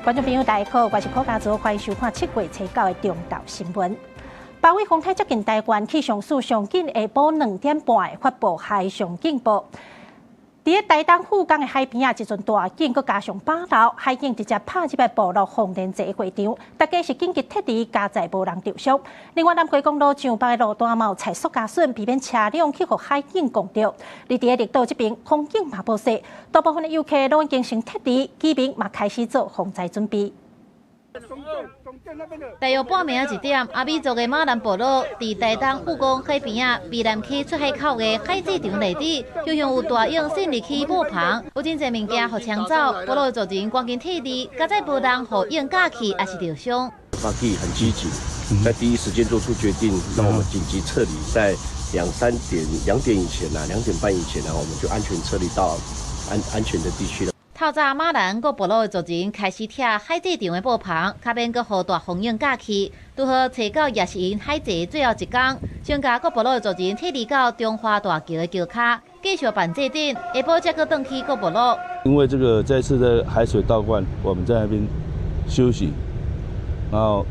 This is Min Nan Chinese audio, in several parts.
觀眾朋友大家好，我是柯家祖，歡迎收看7月初9的中晝新聞。八尾風颱接近台灣，氣象署上緊下晡2點半會發布海上警報。佇咧台東富岡的海邊啊，一陣大雨，閣加上飽流，海警直接拍入來部落風電祭會場，大家是緊急撤離，佳哉無人受傷。另外，南迴公路上北的路段嘛有菜塑膠損，避免車輛去予海湧撞著。而佇咧綠島這邊，風警嘛無勢，大部分的遊客攏已經先撤離，居民嘛開始做防災準備。大約半暝1點，阿美族的馬蘭部落佇台東富岡海邊仔，美南溪出海口的海祭場內底，常常有大湧滲入去布棚，有真濟物件予沖走，部落族人趕緊撤離，佳哉無人予湧軋去，抑是受傷。巴基很積極，在第一時間做出決定，讓我們緊急撤離，在兩三點、2點以前啊，2點半以前呢，我們就安全撤離到安全的地區了。透早馬蘭各部落的族人開始拆海祭場的布棚，較免閣予大風湧軋去。拄好初九也是𪜶海祭最後一工，先共各部落的族人撤離到中華大橋的橋跤，繼續辦祭典，下晡才閣轉去各部落。因為這個這次的海水倒灌，我們在那邊休息，然後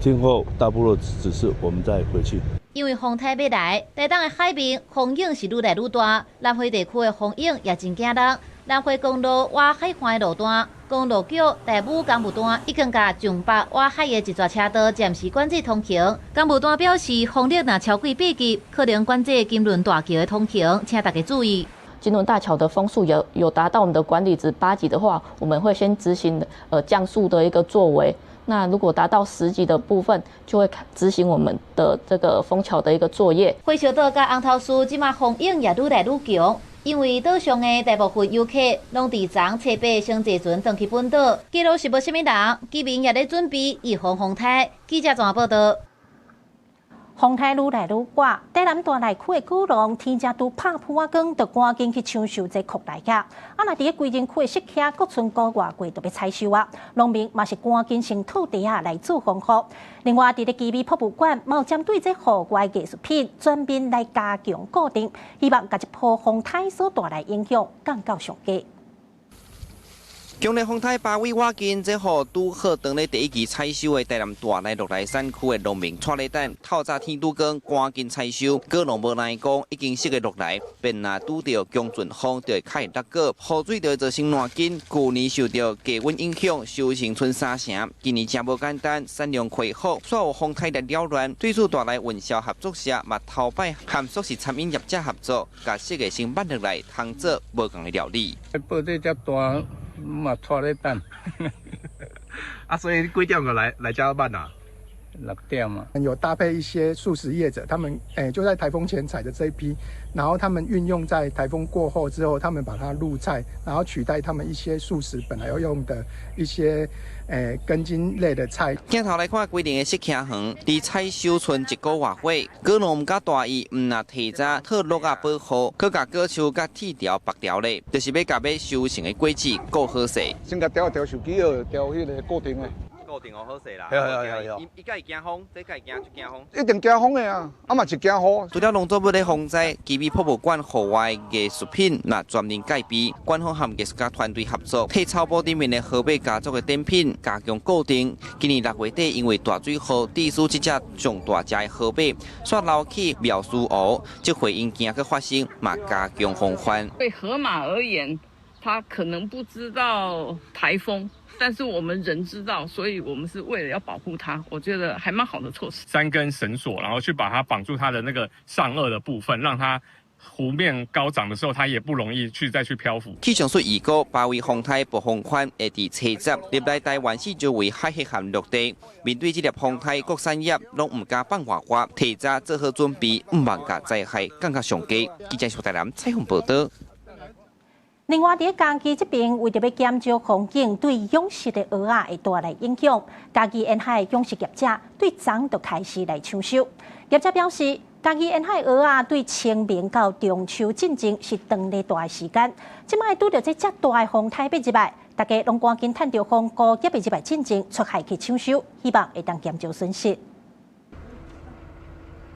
聽候大部落指示，我們再回去。因為風颱欲來，台東的海面風湧是愈來愈大，南迴地區的風湧也真驚人。南迴公路倚海岸的路段，公路局大武工務段已經共上北倚海的一逝車道暫時管制通行。工務段表示，風力若超過8級，可能管制金崙大橋的通行，請大家注意。金崙大橋的風速有達到我們的管理值8級的話，我們會先執行降速的一個作為。那如果達到10級的部分，就會執行我們的這個封橋的一個作業。火燒島佮紅頭嶼這馬風湧也愈來愈強，因為島上的大部分遊客攏佇昨初八乘坐船轉去本島，記錄是無啥物人，居民也咧準備預防風颱。記者綜合報道。風颱愈來愈掛，台南大內區的果農天正拄拍噗仔光，就趕緊去搶收這擴大葉。啊，若佇咧歸仁區的釋迦閣賰個外月就欲採收啊，農民嘛是趕緊先套袋仔來做防護。另外，佇咧奇美博物館，嘛有針對這戶外藝術品全面來加強固定，希望共這波風颱所帶來影響降到上低。強烈風颱巴威倚近，這予拄好當咧第一季採收的台南大內鹿來山區的農民𤆬咧等，透早天拄光，趕緊採收。果農無奈講，已經熟的鹿來，便若拄著強陣風，就會較會落果，雨水就會造成爛根。舊年受著低溫影響，收成賰三成，今年誠無簡單，產量恢復，煞有風颱來擾亂。對此大內運銷合作社嘛頭擺和素食餐飲業者合作，共熟的先挽落來，通做無仝的料理。報這遮大。嘛，𤆬咧等。啊，所以幾點就來遮挽啊？ 6點啊。有搭配一些素食業者，他們就在颱風前採的這一批，然後他們運用在颱風過後之後，他們把它入菜，然後取代他們一些素食本來要用的一些根莖類的菜。鏡頭來看，歸仁的釋迦園，佇採收賰一個外歲，果農毋敢大意，毋若提早套笠仔保護，閣共果樹佮鐵條縛牢咧，就是欲共欲收成的果子顧好勢。先共調一調手機號，調彼个固定的。固定好勢啦。係係係係。伊伊敢會驚風，這敢會驚就驚風。一定驚風的啊，啊嘛是驚雨。除了農作物的防災，奇美博物館戶外藝術品若專門蓋備，館方和藝術家團隊合作，替草埔頂面的河馬家族的展品加強固定。今年6月底，因為大水雨，致使這隻上大隻的河馬煞流去廟司湖，這回𪜶驚閣發生，嘛加強防範。對河馬而言，它可能不知道颱風。但是我們人知道，所以我們是為了要保護它，我覺得還蠻好的措施。三根繩索，然後去把它綁住它的那個上顎的部分，讓它湖面高漲的時候，它也不容易去再去漂浮。氣象署預估，巴威風颱暴風圈會佇初十入來台灣四周圍海峽和陸地。面對這粒風颱，各產業攏毋敢放緩緩，提早做好準備，毋望共災害降到上低。記者蘇台南採訪報道。另外，佇咧嘉義這邊，為著欲減少風景對養殖的蚵仔會帶來影響，嘉義沿海養殖業者對昨就開始來搶收。業者表示，嘉義沿海蚵仔對清明到中秋進前是當咧大的時間，這擺拄著這遮大的風颱欲入來，大家攏趕緊趁著風高猶未入來進前出海去搶收，希望會當減少損失。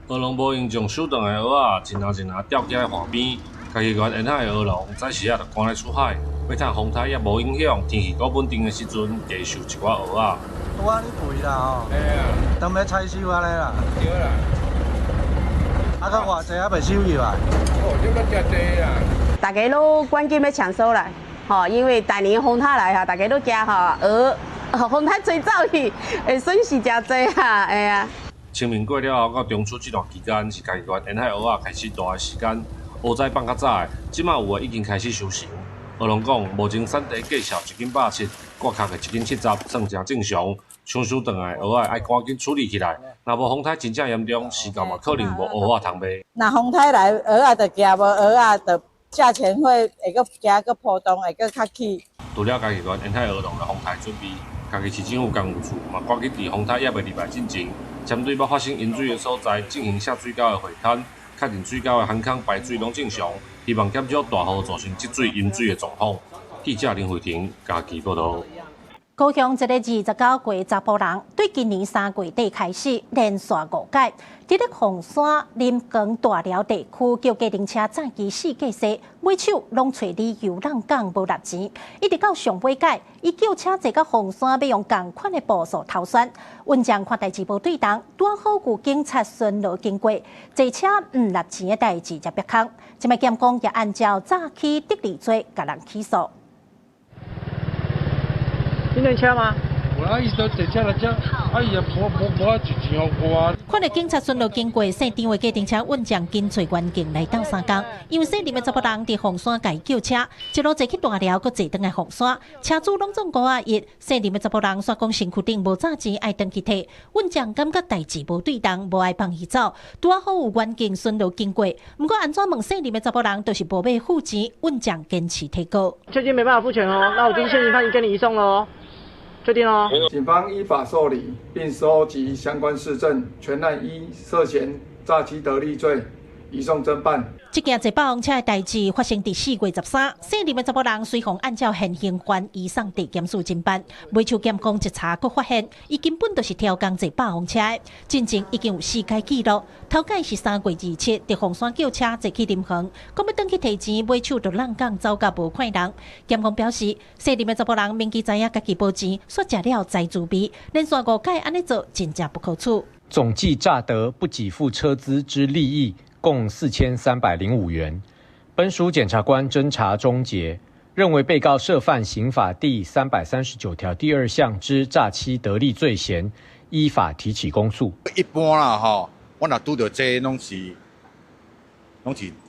蚵農無閒將收轉來的蚵仔，一籃一籃吊起來岸邊。嘉義縣沿海的蚵農，早時仔就趕來出海。欲趁風颱猶無影響，天氣閣穩定的時陣，加收一寡蚵仔。拄按呢肥啦吼，當欲採收按呢啦。對啦。啊，閣偌濟猶未收入來？哦，這閣誠濟啦。大家攏趕緊欲搶收啦，吼，因為逐年風颱來哈，大家攏驚吼蚵，風颱吹走去，會損失誠濟哈，會啊。清明過了後到中秋這段期間，是嘉義縣沿海蚵仔開始大的時間，蚵仔放較早的，這馬有的已經開始收成。蚵農講，目前產地價數一斤170，割殼的一斤70，算誠正常。搶收轉來蚵仔愛趕緊處理起來，若無風颱真正嚴重，時到嘛可能無蚵仔通賣。若風颱來，蚵仔就驚無蚵仔，就價錢會會閣加閣波動，會閣較起。除了嘉義縣沿海蚵農的風颱準備，嘉義市政府工務處嘛趕緊佇風颱猶未入來進前，針對欲發生淹水的所在進行下水溝的會勘，確認水溝的涵空排水攏正常，希望減少大雨造成積水淹水的狀況。記者林慧婷嘉義報導。高雄一個29歲查埔人，對今年3月底開始連續五擺，佇咧鳳山林光大寮地區叫計程車載機四駕駛，尾手攏揣理由攏講無納錢，一直到上尾擺，伊叫車坐到鳳山，欲用仝款的步數逃竄。運將看代誌無對當，拄好有警察巡邏經過，坐車毋納錢的代誌才煏空。這擺檢方也按照詐欺得利罪，共人起訴。你能車嗎？我啊，伊都坐車來遮，啊伊也無無無愛錢予我。看著警察巡邏經過，姓張的計程車運將緊揣員警來鬥相共，因為姓林的查埔人佇鳳山共伊叫車，一路坐去大寮，閣坐轉來鳳山，車主攏總5仔1，姓林的查埔人煞講身軀頂無詐錢，愛轉去提。運將感覺代誌無對當，無愛放伊走。拄仔好有員警巡邏經過，毋過按怎問姓林的查埔人，就是無欲付錢，運將堅持提告。確定沒辦法付錢哦，那我今天現行犯跟你移送咯。確定哦。警方依法受理並收集相關事證，全案依涉嫌詐欺得利罪移送偵辦。這件坐霸王車的代誌發生佇4月13，姓林的查埔人隨予按照現行犯移送地檢署偵辦。尾手檢方一查，閣發現伊根本就是刁工坐霸王車的，進前已經有四擺記錄。頭擺是3月27，佇鳳山叫車坐去林園，講欲轉去提錢，尾手就攏講走甲無看人。檢方表示，姓林的查埔人明知知影家己無錢，煞食了財滋味，連續五擺按呢做，真正不可取。總計詐得不給付車資之利益共4305元。本署檢察官偵查終結，認為被告涉犯刑法第339條第二項之詐欺得利罪嫌，依法提起公訴。一般啦，吼，我若拄著這攏是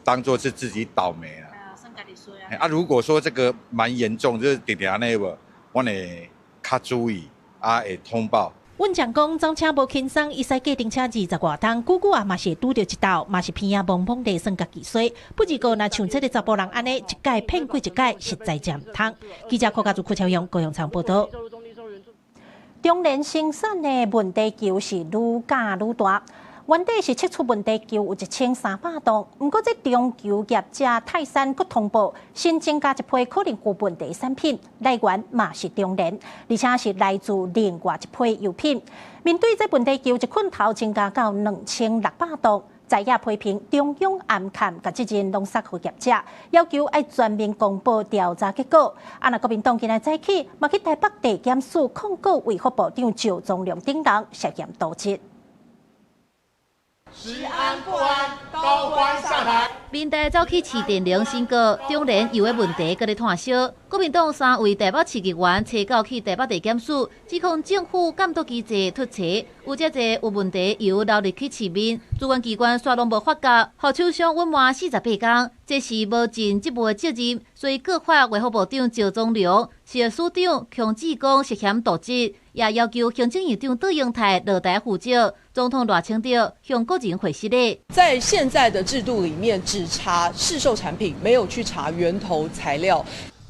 當作是自己倒霉啦。啊，如果說這個蠻嚴重，就是定定按呢無，我會較注意，啊，會通報。阮講講走車無輕鬆，伊駛計程車20外冬，久久啊嘛是會拄著一道，嘛是鼻仔摸摸地算家己衰。不過若像這个查埔人按呢，一擺騙過一擺，實在真毋通。記者柯家祖、柯超勇、高雄場報導。中聯生產的問題球是愈加愈大，原底是測出問題球有1300檔，毋過這中球業者泰山閣通報新增加一批可能有問題產品，來源嘛是中聯，而且是來自另外一批油品。面對這問題球一捆頭增加到2600檔，在野批評中央暗崁，共責任攏捒予業者，要求愛全面公布調查結果。啊，若國民黨今仔早起嘛去台北地檢署控告衛福部長趙宗龍等人涉嫌瀆職。食安不安，高官下台。民代走去市電量新高，中聯油的問題閣咧炭燒。國民黨三位台北市議員揣九去台北地檢署，指控政府監督機制脫節，有遮濟有問題油流入去市面，主管機關煞攏無發覺，予廠商隱瞞48工，這是無盡職務的責任，所以告發衛福部長趙宗龍、食藥署長鏆志光涉嫌瀆職，也要求行政院長卓榮泰落台負責。總統賴清德向國人回失禮。在現在的制度裡面，只查市售產品，沒有去查源頭材料。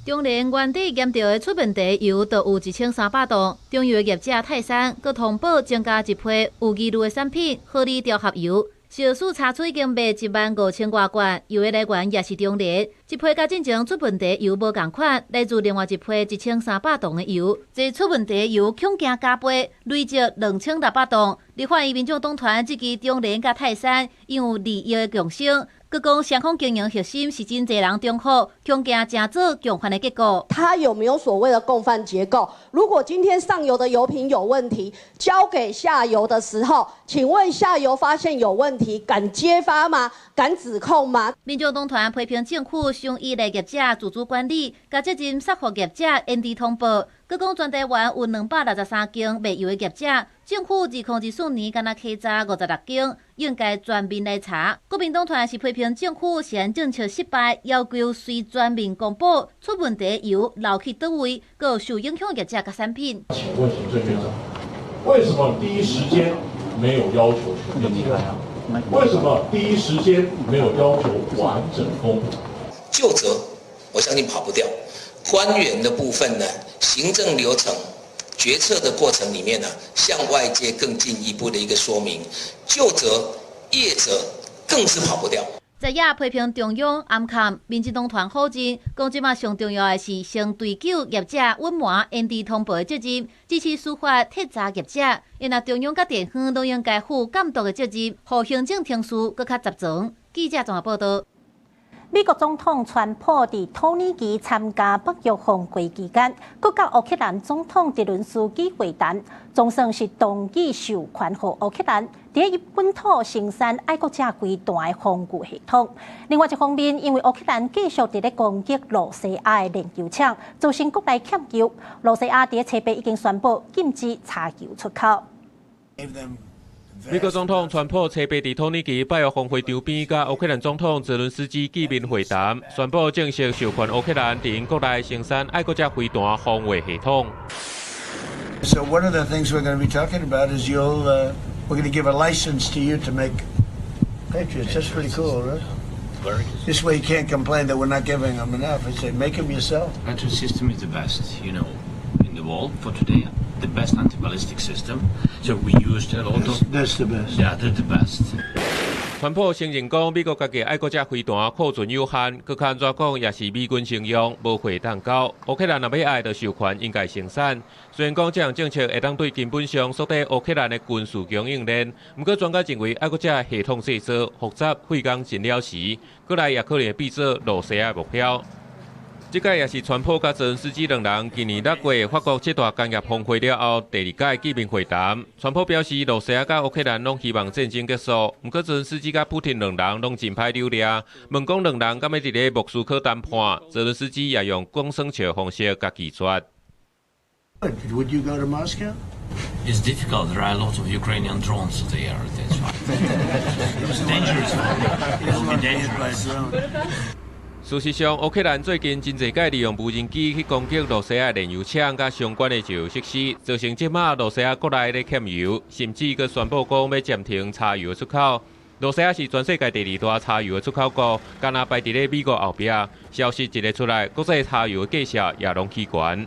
中聯原底驗著的出問題油，就有1300檔。中油的業者泰山，閣通報增加一批有疑慮的產品，合理調合油。食藥署查出已經賣1萬5千外罐油的來源也是中聯，這批佮進前出問題油無仝款，來自另外一批1300桶的油。這出問題油恐驚加倍，累積2600桶。立法院民眾黨團質疑中聯佮泰山因有利益的共生，閣講雙方經營核心是真濟人重複，恐驚成做共犯的結果。他有沒有所謂的共犯結構？如果今天上游的油品有問題，交給下游的時候，請問下游發現有問題，敢揭發嗎？敢指控嗎？民眾黨團批評政府傷依賴業者自主管理，共責任束予業者延遲通報。閣講全台灣有263間賣油的業者，政府2024年敢若稽查56間，應該全面來查。國民黨團是批評政府食安政策失敗，要求隨全面公布出問題油流去佗位，閣受影響業者佮產品。請問行政院長，為什麼第一時間沒有要求全面檢查？為什麼第一時間沒有要求完整公布？究責，我相信跑不掉。官員的部分呢，行政流程、決策的過程裡面呢，向外界更進一步的一個說明，究責業者更是跑不掉。在野批評中央暗崁，民進黨團否認，講這馬上重要的是先追究業者隱瞞延遲通報的責任，支持司法徹查業者。因為中央佮地方都應該負監督的責任，予行政程序閣較集中。記者綜合報道。美國總統川普佇土耳其參加北約峰會期間，閣佮烏克蘭總統澤倫斯基會談，總算是同意授權予烏克蘭佇伊本土生產愛國者飛彈的防禦系統。另外一方面，因為烏克蘭繼續佇咧攻擊露西亞的煉油廠，造成國內欠油。露西亞佇初八已經宣布禁止柴油出口。美國總統川普初八佇土耳其北約峰會場邊，佮烏克蘭總統澤倫斯基見面會談，宣布正式授權烏克蘭佇𪜶國內生產愛國者飛彈防衛系統。 So one of the things we're going to be talking about is we're going to give a license to you to make Patriots. That's pretty cool, right? This way you can't complain that we're not giving them enough. I say make them yourself. Patriot system is the best in the world for today. The best anti-ballistic system. So we used a lot of. That's the best. Yeah, they're the best. 川普承認講，美國家己愛國者飛彈庫存有限，閣較按怎講也是美軍先用，無貨通交。烏克蘭若欲愛，就授權應該生產。雖然講這項政策會當對根本上縮短烏克蘭的軍事供應鏈，毋過專家認為愛國者系統製作複雜，費工真了時，過來也可能會變做露西亞目標。這擺也是川普佮澤倫斯基兩人今年6月法國七大工業峰會了後第二擺見面會談。川普表示，露西亞佮烏克蘭攏希望戰爭結束，毋過澤倫斯基佮普廷兩人攏真歹扭掠。問講兩人敢欲佇咧莫斯科談判，澤倫斯基也用講耍笑方式共拒絕。 Would you go to Moscow? It's difficult. There are a lot of Ukrainian drones there. That's why. It's dangerous. It will be dangerous. 事實上，烏克蘭最近真濟擺利用無人機去攻擊露西亞煉油廠佮相關的石油設施，造成這馬露西亞國內咧欠油，甚至閣宣布講欲暫停柴油的出口。露西亞是全世界第二大柴油的出口國，敢若排佇咧美國後壁。消息一个出來，國際柴油的價格也攏起懸。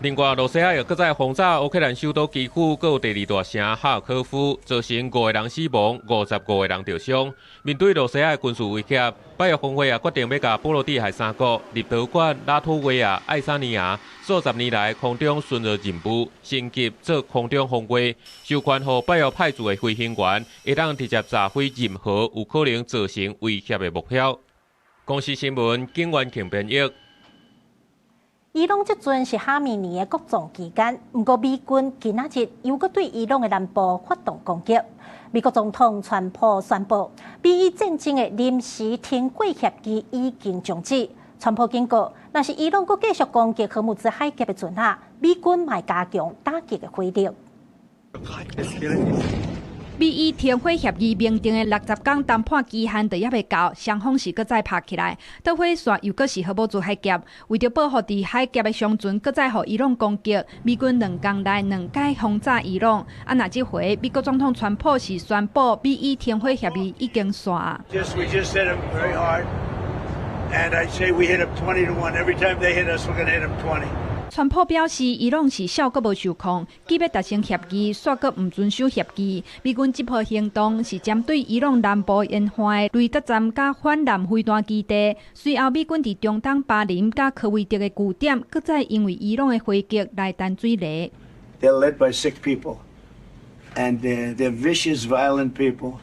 另外，露西亞又閣再轟炸烏克蘭首都基輔，閣有第二大城哈爾科夫，造成五個人死亡，55個人著傷。面對露西亞的軍事威脅，北約峰會也決定欲共波羅的海三國、立陶宛、拉脫維亞、愛沙尼亞數十年來空中巡邏任務升級做空中防衛，授權予北約派駐的飛行員會當直接炸毀任何有可能造成威脅的目標。公視新聞，景元慶編譯。伊朗這陣是哈米尼的國葬期間，毋過美軍今仔日又閣對伊朗的南部發動攻擊。美國總統川普宣布，美伊戰爭的臨時停火協議已經終止。川普警告，若是伊朗閣繼續攻擊荷姆茲海峽的船仔，美軍會加強打擊的火力。美伊停火協議明定的60天談判期限就猶未到，雙方是閣再拍起來，導火線又閣是荷姆茲海峽。為著保護佇海峽的商船，閣再予伊朗攻擊，美軍兩工內兩擺轟炸伊朗。啊，若這回美國總統川普是宣布美伊停火協議已經煞。 We just hit them very hard, and I say we hit them 20-1. Every time they hit us, we're going to hit them 20. 川普表示，伊朗是痟閣無受控，既欲達成協議，煞閣毋遵守協議。美軍這波行動是針對伊朗南部沿岸的雷達站佮反艦飛彈基地。隨後，美軍佇中東巴林佮科威特的據點，閣再因為伊朗的回擊來彈水雷。 They're led by sick people, and they're vicious, violent people.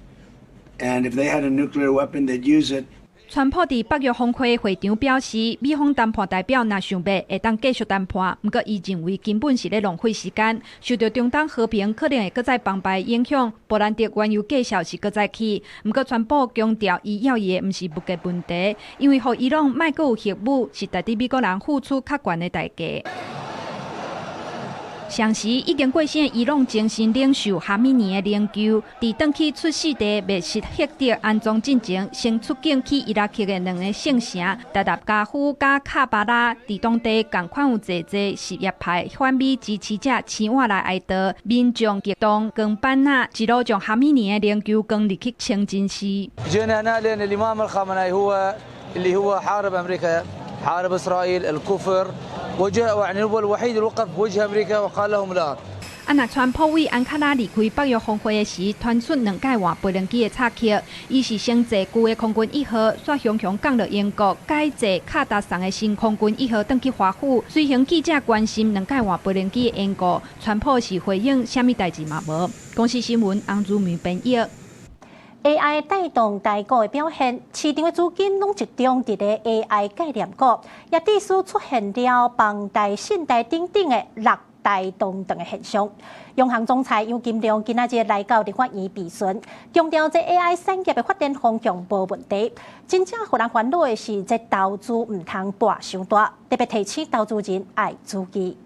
And if they had a nuclear weapon, they'd use it. 川普佇北約峰會會場表示，美方談判代表若想欲會當繼續談判，毋過伊認為根本是咧浪費時間。受著中東和平可能會閣再崩敗影響，布蘭特原油價數是閣再起。毋過川普強調，伊要的毋是物價問題，因為予伊朗莫閣有核武，是值得美國人付出較懸的代價。同時，已經過身的伊朗精神領袖哈米尼的靈柩，佇轉去出事地密實赫德安葬進前，先出境去伊拉克的兩個聖城達納加夫佮卡巴拉，佇當地仝款有濟濟什葉派反美支持者請願來哀悼，民眾激動扛板仔，一路將哈米尼的靈柩扛入去清真寺。 حارب إسرائيل الكفر وجه يعني هو الوحيد اللي وقف بوجه أمريكا وقال لهم لا。啊！若川普為安卡拉離開北約峰會的時，傳出兩改換飛行機的插曲。伊是先坐舊的空軍一號，煞雄雄降落英國，改坐卡達送的新空軍一號轉去華府。隨行記者關心兩改換飛行機的緣故，川普是回應啥物代誌嘛無。公視新聞翁如明編譯。 AI 帶動台股的表現，市場的資金攏集中佇咧 AI 概念股，也致使出現了房貸、信貸等等的六大動盪的現象。央行總裁楊金龍今仔日來到立法院備詢，強調這 AI 產業的發展方向無問題。真正予人煩惱的是，這投資毋通博傷大，特別提醒投資人愛注意。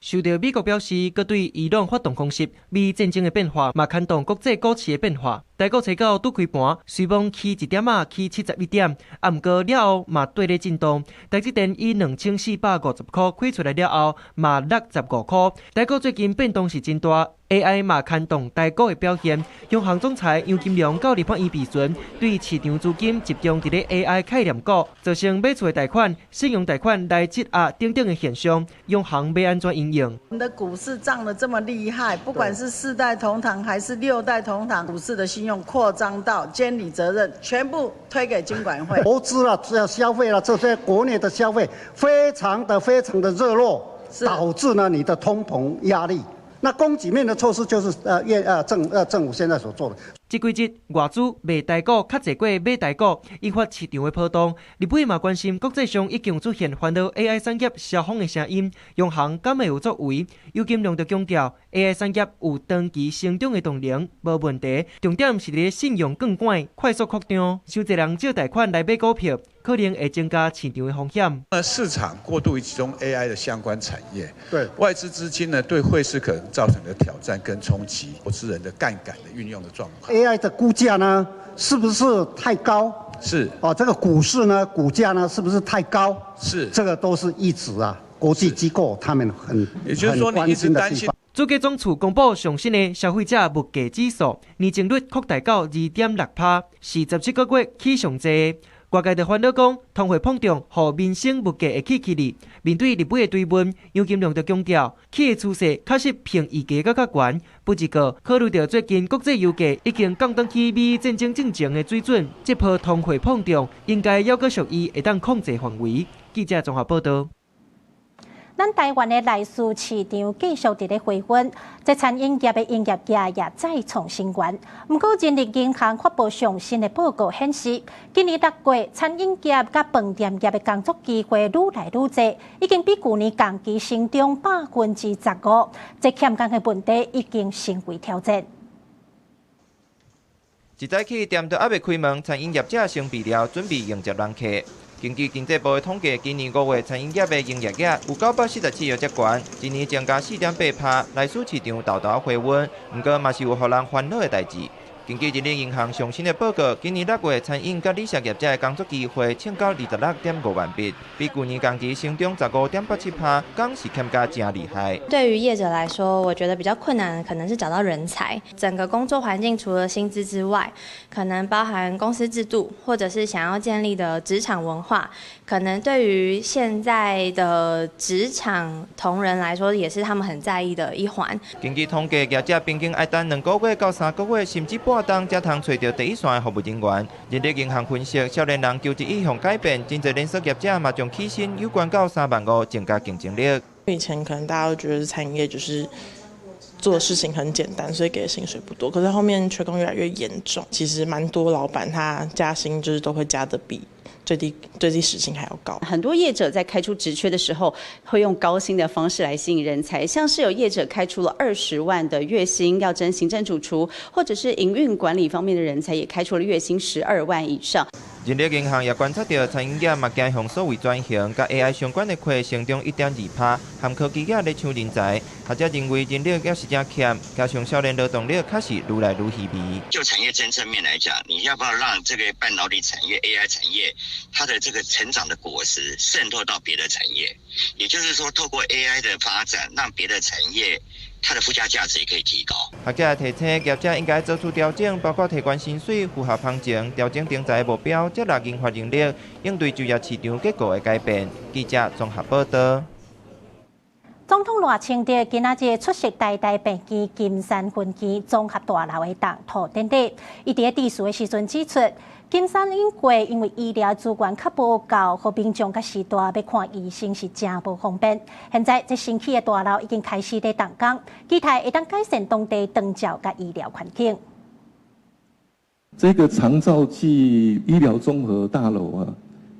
受著美國表示，閣對伊朗發動空襲，美伊戰爭的變化，嘛牽動國際股市的變化。台股初九拄開盤，雖罔起一點仔，起71點，啊，毋過了後嘛綴咧震盪。台積電以2450箍開出來了後，嘛落15箍。台股最近變動是真大，AI 嘛牽動台股的表現。央行總裁楊金龍到立法院備詢，對市場資金集中佇咧 AI 概念股，造成買厝的貸款、信用貸款來質押等等的現象，央行欲按怎因應？我們的股市漲得這麼厲害，不管是四代同堂還是六代同堂，股市的信用擴張到監理責任全部推給金管會。投資了，這消費了，這些國內的消費非常的非常的熱絡，導致呢你的通膨壓力。那供給面的措施就是呃呃政呃政府現在所做的。這幾日外資賣台股較濟過買台股，引發市場的波動。立委嘛關心國際上已經出現煩惱 AI 產業燒風的聲音，央行敢會有作為？楊金龍就強調，AI 產業有長期成長的動能，無問題。重點是佇信用槓桿快速擴張，傷濟人借貸款來買股票，可能會增加市場的風險。那市場過度集中 AI 的相關產業，對外資資金呢，對匯市可能造成的挑戰跟衝擊，投資人的槓桿的運用的狀況。 AI 的估價呢，是不是太高？是。哦，這個股市呢，股價呢，是不是太高？是。這個都是一直啊，國際機構他們很也就是說，你一直擔心。主計總處公布上新的消費者物價指數，年增率擴大到2.6%，是17個月起上濟。外界就煩惱講，通貨膨脹予民生物價會起起哩。面對立委的追問，楊金龍就強調，起的趨勢確實比預期閣較懸。不過，考慮著最近國際油價已經降轉去美伊戰爭進前的水準，這波通貨膨脹應該猶閣屬於會當控制範圍。記者綜合報導。咱台灣的內需市場繼續佇咧回溫，這餐飲業的營業額也再創新高。毋過，人力銀行發布上新的報告顯示，今年6月餐飲業佮飯店業的工作機會愈來愈濟，已經比舊年同期成長15%。這欠工的問題已經成為挑戰。一早起店都猶未開門，餐飲業者先備料，準備迎接人客。根據經濟部的統計，今年5月餐飲業的營業額有947億遮懸，一年增加4.8%，內需市場沓沓回溫。毋過嘛是有予人煩惱的代誌。根據人力銀行上新的報告，今年6月餐飲佮旅宿業者的工作機會衝到26.5萬筆，比舊年同期成長15.87%，敢是欠工誠厲害。對於業者來說，我覺得比較困難，可能是找到人才。整個工作環境除了薪資之外，可能包含公司制度，或者是想要建立的職場文化，可能對於現在的職場同仁來說，也是他們很在意的一環。根據統計，業者平均愛等2個月到3個月，甚至半冬才通揣著第一線的服務人員。人力銀行分析，少年人求職意向改變，真濟連鎖業者嘛將起薪有關到3萬5，增加競爭力。以前可能大家都覺得餐飲業就是做的事情很簡單，所以給的薪水不多。可是後面缺工越來越嚴重，其實蠻多老闆他加薪就是都會加得比最低最低時薪還要高。很多業者在開出職缺的時候，會用高薪的方式來吸引人才，像是有業者開出了20萬的月薪，要徵行政主廚，或者是營運管理方面的人才，也開出了月薪12萬以上。人力銀行也觀察到，餐飲業嘛驚向數位轉型，佮 AI 相關的課成長1.2%，含科技業咧搶人才。學者認為人力猶是誠欠，加上少年勞動力確實愈來愈稀微。就產業政策面來講，你要不要讓這個半導體產業、AI 產業，它的這個成長的果實滲透到別的產業？也就是說，透過 AI 的發展，讓別的產業它的附加價值也可以提高。學者提醒，業者應該做出調整，包括提懸薪水、符合行情、調整徵才目標、接納研發能力，應對就業市場結構的改變。記者綜合報道。總統賴清德今仔日出席台大病院金山分院綜合大樓的動土典禮。伊佇咧致辭的時陣指出，金山永過因為醫療資源較無夠，予民眾佮序大欲看醫生是誠無方便。現在這新起的大樓已經開始咧動工，期待會當改善當地長照佮醫療環境。這個長照暨醫療綜合大樓啊，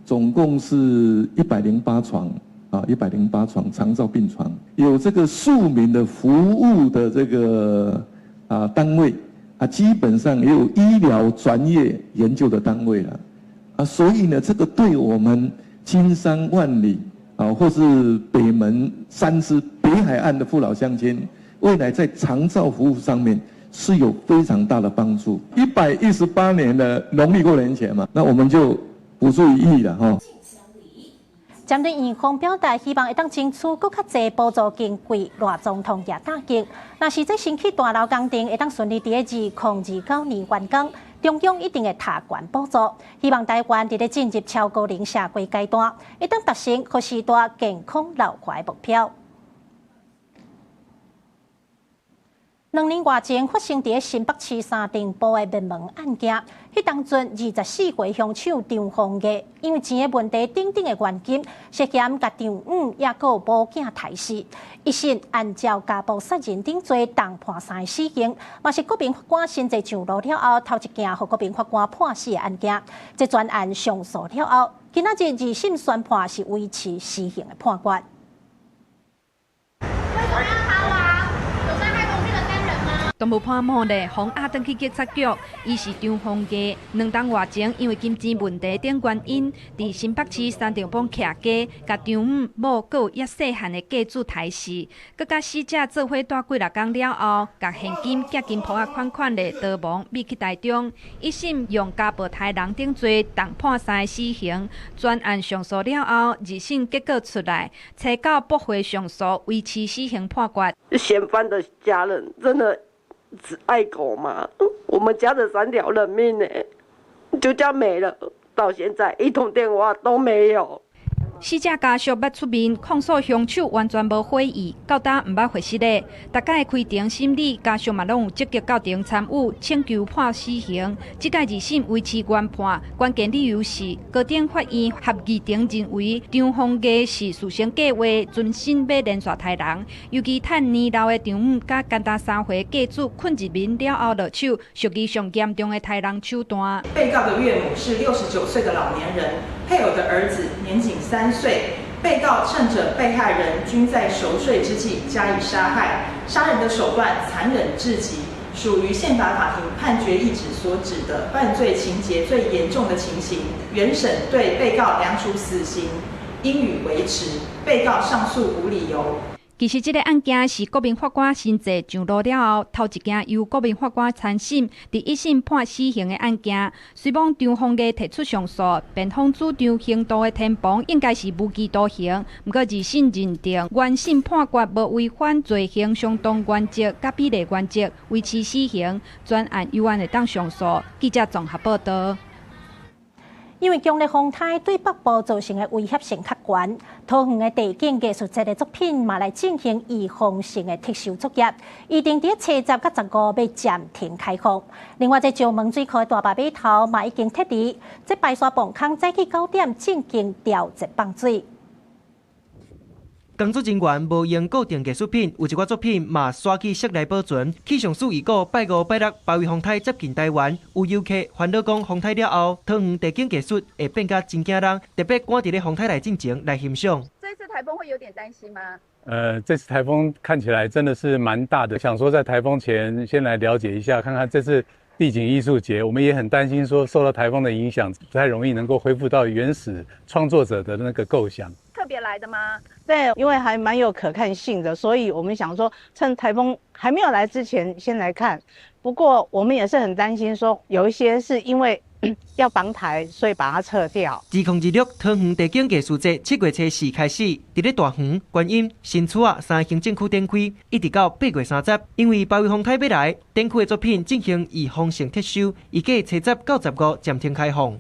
總共是108床。啊，108床長照病床，有這個數名的服務的這個啊單位啊，基本上也有醫療專業研究的單位了啊，所以呢，這個對我們金山萬里啊，或是北門三芝北海岸的父老鄉親，未來在長照服務上面是有非常大的幫助。118年的農曆過年前嘛，那我們就補助1億了哈。針對院方表達希望會當爭取閣較濟補助經費，賴總統也答應。若是這新起大樓工程會當順利佇咧2029年完工，中央一定會提懸補助。希望台灣佇咧進入超高齡社會階段，會當達成予序大健康老化的目標。2年外前發生佇咧新北市三重埔的滅門案件，彼當陣24歲兇手張鳳月，因為錢的問題等等的原因，涉嫌共丈母抑閣有某囝刣死。一審按照家暴殺人等罪，重判三个死刑，嘛是國民法官新制上路了後，頭一件予國民法官判死的案件。這全案上訴了後，今仔日二審宣判是維持死刑的判決。動物判無咧，予押轉去警察局。伊是張鳳月，2冬外前因為金錢問題等原因，佇新北市三重埔徛家，共丈母某閣有抑細漢的繼子刣死，閣佮死者做伙蹛幾若工了後，共現金寄金鋪仔款款咧逃亡，秘去台中。一審用家暴刣人等罪，重判三个死刑。全案上訴了後，二審結果出來，初九駁回上訴，維持死刑判決。嫌犯的家人真的只愛狗嗎？我們家的三條人命呢，就這樣沒了，到現在一通電話都沒有。死者家屬捌出面控訴兇手完全無悔意，到今毋捌回失咧。逐擺開庭審理，家屬嘛攏有積極到庭參與，請求判死刑。這屆二審維持原判，關鍵理由是高等法院合議庭認為張鳳月是事先計劃，存心欲連續刣人。尤其趁年老的丈母佮簡單3歲繼子睏入眠了後落手，屬於上嚴重的刣人手段。被告的岳母是69歲的老年人，配偶的兒子年僅3歲，被告趁着被害人均在熟睡之際加以殺害，殺人的手段殘忍至極，屬於憲法法庭判決意旨所指的犯罪情節最嚴重的情形。原審對被告量處死刑，應予維持。被告上訴無理由。其實這個案件是國民法官新制上路了後，頭一件由國民法官參審，佇一審判死刑的案件。雖罔張鳳月提出上訴，辯方主張刑度的天磅應該是無期徒刑，毋過二審認定原審判決無違反罪刑相當原則佮比例原則，維持死刑。全案猶原會當上訴。記者綜合報道。因為強烈風颱對北部造成的威脅性較懸，桃園的地景藝術節的作品嘛來進行預防性的撤收作業，預定佇初十佮15欲暫停開放。另外，這石門水庫的大壩碼頭嘛已經撤離，這排沙泵孔早起9點進行調節放水。工作人員無用固定藝術品，有一寡作品嘛徙去室內保存。氣象署預告拜五、拜六包圍風颱接近台灣，有遊客煩惱講風颱了後，桃園地景藝術會變甲真驚人，特別趕佇咧風颱來進前來欣賞。這次颱風會有點擔心嗎？這次颱風看起來真的是蠻大的，想說在颱風前先來了解一下，看看這次地景藝術節，我們也很擔心說受到颱風的影響，不太容易能夠恢復到原始創作者的那個構想。特別來的嗎？對，因為還蠻有可看性的，所以我們想說趁颱風還沒有來之前先來看。不過我們也是很擔心，說有一些是因為要防颱，所以把它撤掉。2026桃園地景藝術節7月初四開始，佇咧大園、觀音、新厝仔三個行政區展開，一直到8月30。因為包圍風颱欲來，展區的作品進行預防性撤收，預計初十到15暫停開放。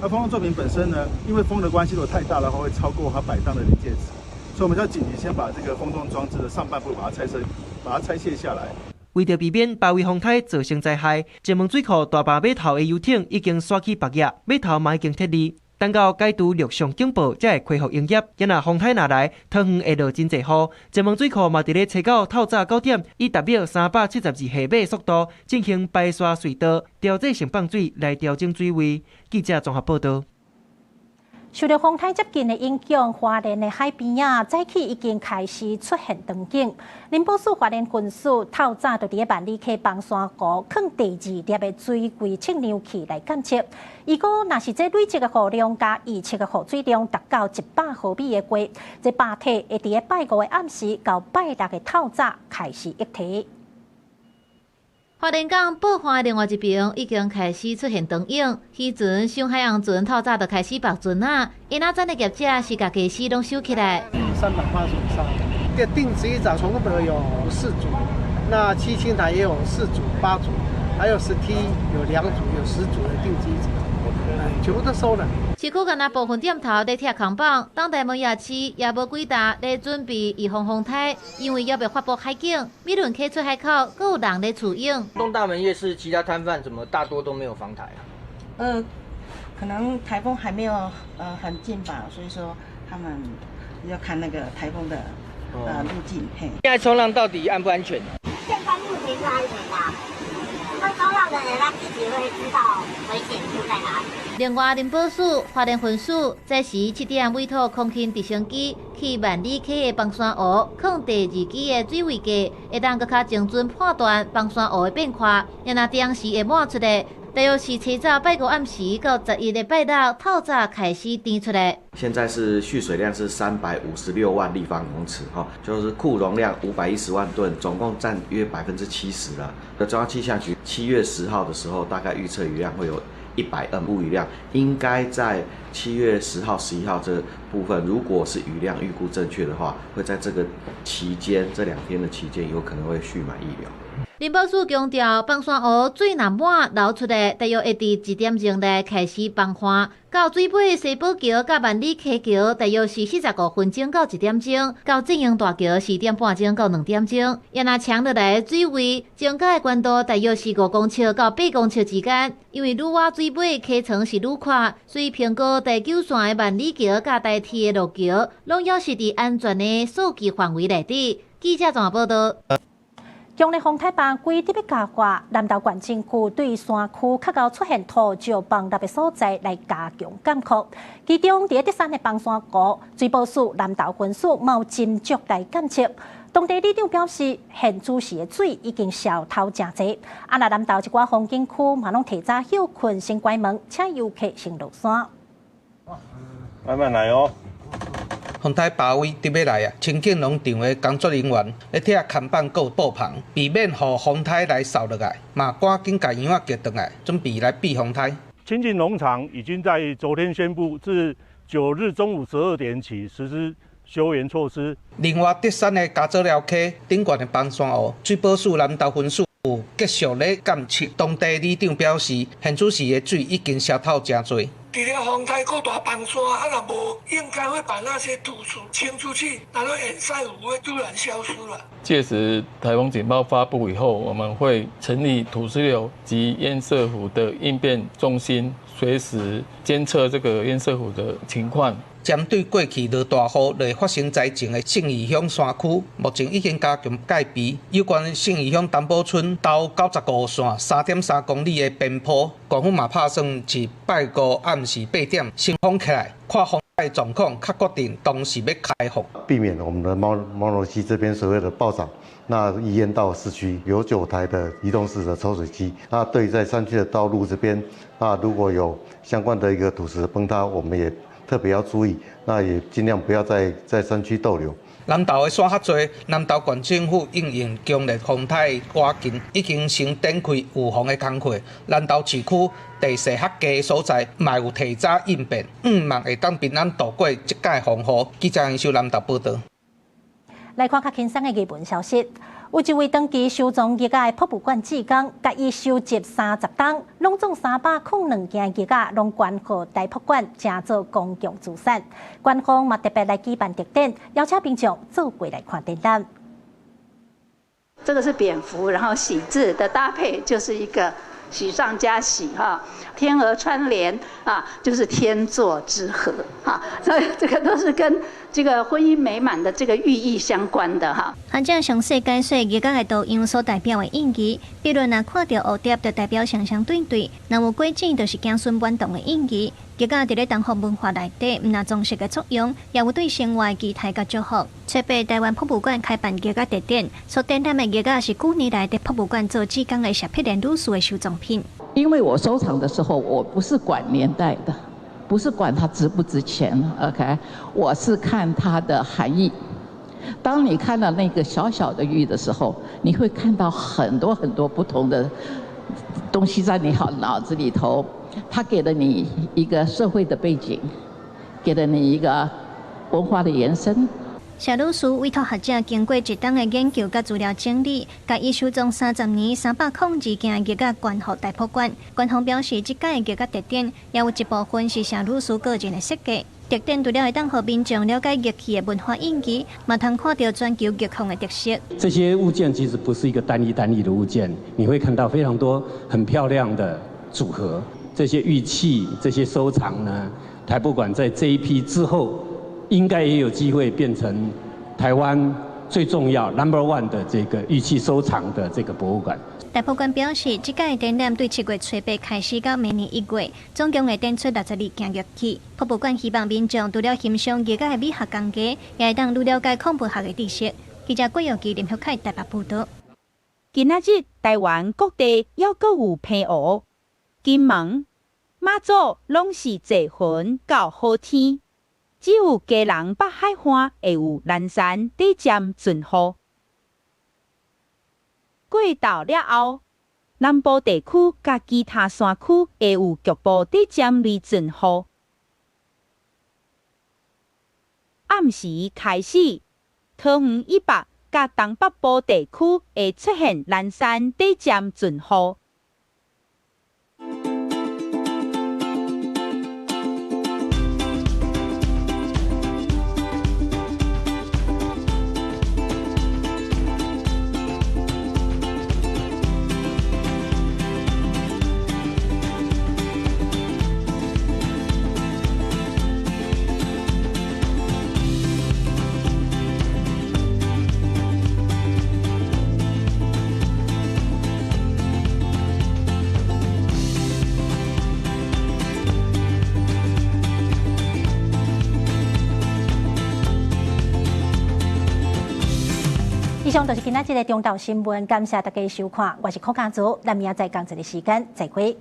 那風洞作品本身呢，因為風的關係，如果太大的話，會超過它擺盪的臨界值，所以我們就要緊急先把這個風洞裝置的上半部把它拆卸，把它拆卸下來。為著避免包圍風颱造成災害，石門水庫大壩碼頭的遊艇已經徙去北側，碼頭嘛已經撤離，等到解除陸上警報，才會恢復營業。今若風颱若來，桃園會落真濟雨。石門水庫嘛佇咧初九透早9點，以逐秒372立米速度進行排沙隧道調節性放水來調整水位。記者綜合報導。受著風颱接近的影響，花蓮的海邊仔，早起已經開始出現場景。林保署花蓮分署透早就佇咧萬里溪崩山湖，囥第二粒的水位測量器來監測。如果若是這累積的雨量佮預測的雨水量達到100毫米的話，這壩體會佇咧拜五的暗時到拜六的透早開始溢堤。花蓮港報岸的另外一邊已經開始出現長湧，漁船、上海洋船透早就開始縛船仔，𪜶仔等的業者是共家私攏收起來。 380以上，這定置漁場從北有4組，那七星潭也有4組、8組，還有石梯有2組，有10組的定置漁場，全部都收了。市區干焦部分店頭咧拆扛棒，東大門夜市也無幾搭咧準備預防風颱，因為猶未發布海警，米輪溪出海口，閣有人咧取用。東大門夜市其他攤販怎麼大多都沒有防颱啊？可能颱風還沒有很近吧，所以說他們要看那個颱風的路徑。嘿，現在衝浪到底安不安全？現在目前是安全的，會衝浪的人他自己會知道危險處在哪裡。另外，林保署花蓮分署早時7點委託空勤直升機去萬里溪的崩山湖，囥第二支的水位計，會當閣較精準判斷崩山湖的變化。若當時會滿出來，大約是初早拜五暗時到11的拜六透早開始甜出來。現在是蓄水量是356萬立方公尺，哈，就是庫容量510萬噸，總共佔約70%了。那中央氣象局7月10號的時候，大概預測雨量會有100 mm雨量，應該在7月10號、11號這部分，如果是雨量預估正確的話，會在這個期間，這2天的期間，有可能會蓄滿溢流。林保署強調，崩山湖水若滿流出來，大約會佇1點鐘內開始崩岸。到水尾西寶橋佮萬里溪橋，大約是45分鐘到1點鐘；到正營大橋是1點半鐘到2點鐘。也若長落來水位增加的懸度，大約是5公尺到8公尺之間。因為愈倚水尾溪床是愈闊，所以評估台九線的萬里橋佮台鐵的路橋，攏猶是佇安全的數據範圍內底。記者綜合報導。強烈風颱壩規得欲加掛，南投縣政府對山區較𠢕出現土石崩落的所在來加強監控。其中，佇咧德山的崩山湖，水保署南投分署嘛有斟酌來監測。當地里長表示，現主時的水已經消透誠濟。啊，若南投一寡風景區嘛攏提早歇睏先關門，請遊客先落山。慢慢來哦。風颱包圍得欲來啊！清境農場的工作人員咧拆看板閣布棚，避免予風颱來掃落來，嘛趕緊共羊仔叫轉來，準備來避風颱。清境農場已經在昨天宣布，自9日中午12點起實施休園措施。另外，德山的嘉祖寮溪頂懸的崩山湖，水保署南投分署繼續咧監測。當地里長表示，現此時的水已經消透誠濟。除了風颱閣大崩山，啊，若無應該會把那些土石清出去，然後堰塞湖會突然消失了。屆時颱風警報發布以後，我們會成立土石流及堰塞湖的應變中心，隨時監測這個堰塞湖的情況。針對過去落大雨就會發生災情的信義鄉山區，目前已經加強戒備。有關信義鄉東寶村東95線3.3公里的邊坡，縣府嘛拍算是拜五暗時8點先封起來，看風災狀況，較決定當時欲開放。避免我們的貓奴溪這邊所謂的暴漲，那淹到市區有9台的移動式的抽水機。那對在山區的道路這邊，那如果有相關的一個土石崩塌，我們也特別要注意，那也盡量不要在山區逗留。南投的山較濟，南投縣政府應用強烈風颱倚近，已經先展開預防的工課。南投市區地勢較低的所在，嘛有提早應變，向望會當平安度過這屆風雨。記者杨秀南投報導。來看較輕鬆的藝文消息，有一位長期收藏玉仔的博物館志工，共伊收集30冬，攏總302件玉仔，攏捐予台博館，成做公共資產。官方嘛特別來舉辦特展，邀請民眾做伙來看展覽。這個是蝙蝠，然後喜字的搭配就是一個喜上加喜哈，天鵝穿蓮啊，就是天作之合哈，所以這個都是跟這個婚姻美滿的這個寓意相關的哈。學者詳細解說玉仔的圖樣所代表的意義，比如若看著蝴蝶，就代表雙雙對對；若有果子，就是子孫滿堂的意義。玉仔佇咧東方文化內底，毋但裝飾的作用，也有對生活的期待佮祝福。初八台灣博物館開辦玉仔特展，所展覽的玉仔是舊年來佇博物館做志工的謝碧蓮女士的收藏品。因為我收藏的時候，我不是管年代的，不是管它值不值錢，OK，我是看它的含義。當你看到那個小小的玉的時候，你會看到很多很多不同的東西在你好腦子裡頭。它給了你一個社會的背景，給了你一個文化的延伸。謝女士委託學者經過一冬的研究佮資料整理，共伊收藏30年302件玉仔捐予台博館。官方表示，這屆玉仔特展也有一部分是謝女士個人的設計。特展除了會當予民眾了解玉器的文化意義，嘛通看著全球玉礦的特色。這些物件其實不是一個單一單一的物件，你會看到非常多很漂亮的組合。這些玉器、這些收藏呢，台博館在這一批之後，應該也有機會變成台灣最重要 number one 的這個玉器收藏的這個博物館。台博館表示，這屆展覽對7月初八開始到明年1月，總共會展出62件玉器。博物館希望民眾除了欣賞玉仔的美學工藝，也會當愈了解礦物學的知識。記者郭耀基、林玉凱台北報導。今仔日台灣各地猶閣有澎湖、金門、馬祖攏是濟雲到好天，只有基隆北海岸會有零星短暫陣雨。過晝了後，南部地區佮其他山區會有局部短暫雷陣雨。暗時開始，桃園以北佮東北部地區會出現零星短暫陣雨。以上就是今仔日的中晝新聞，感謝大家收看，我是柯家祖，咱明仔載仝一个時間再會。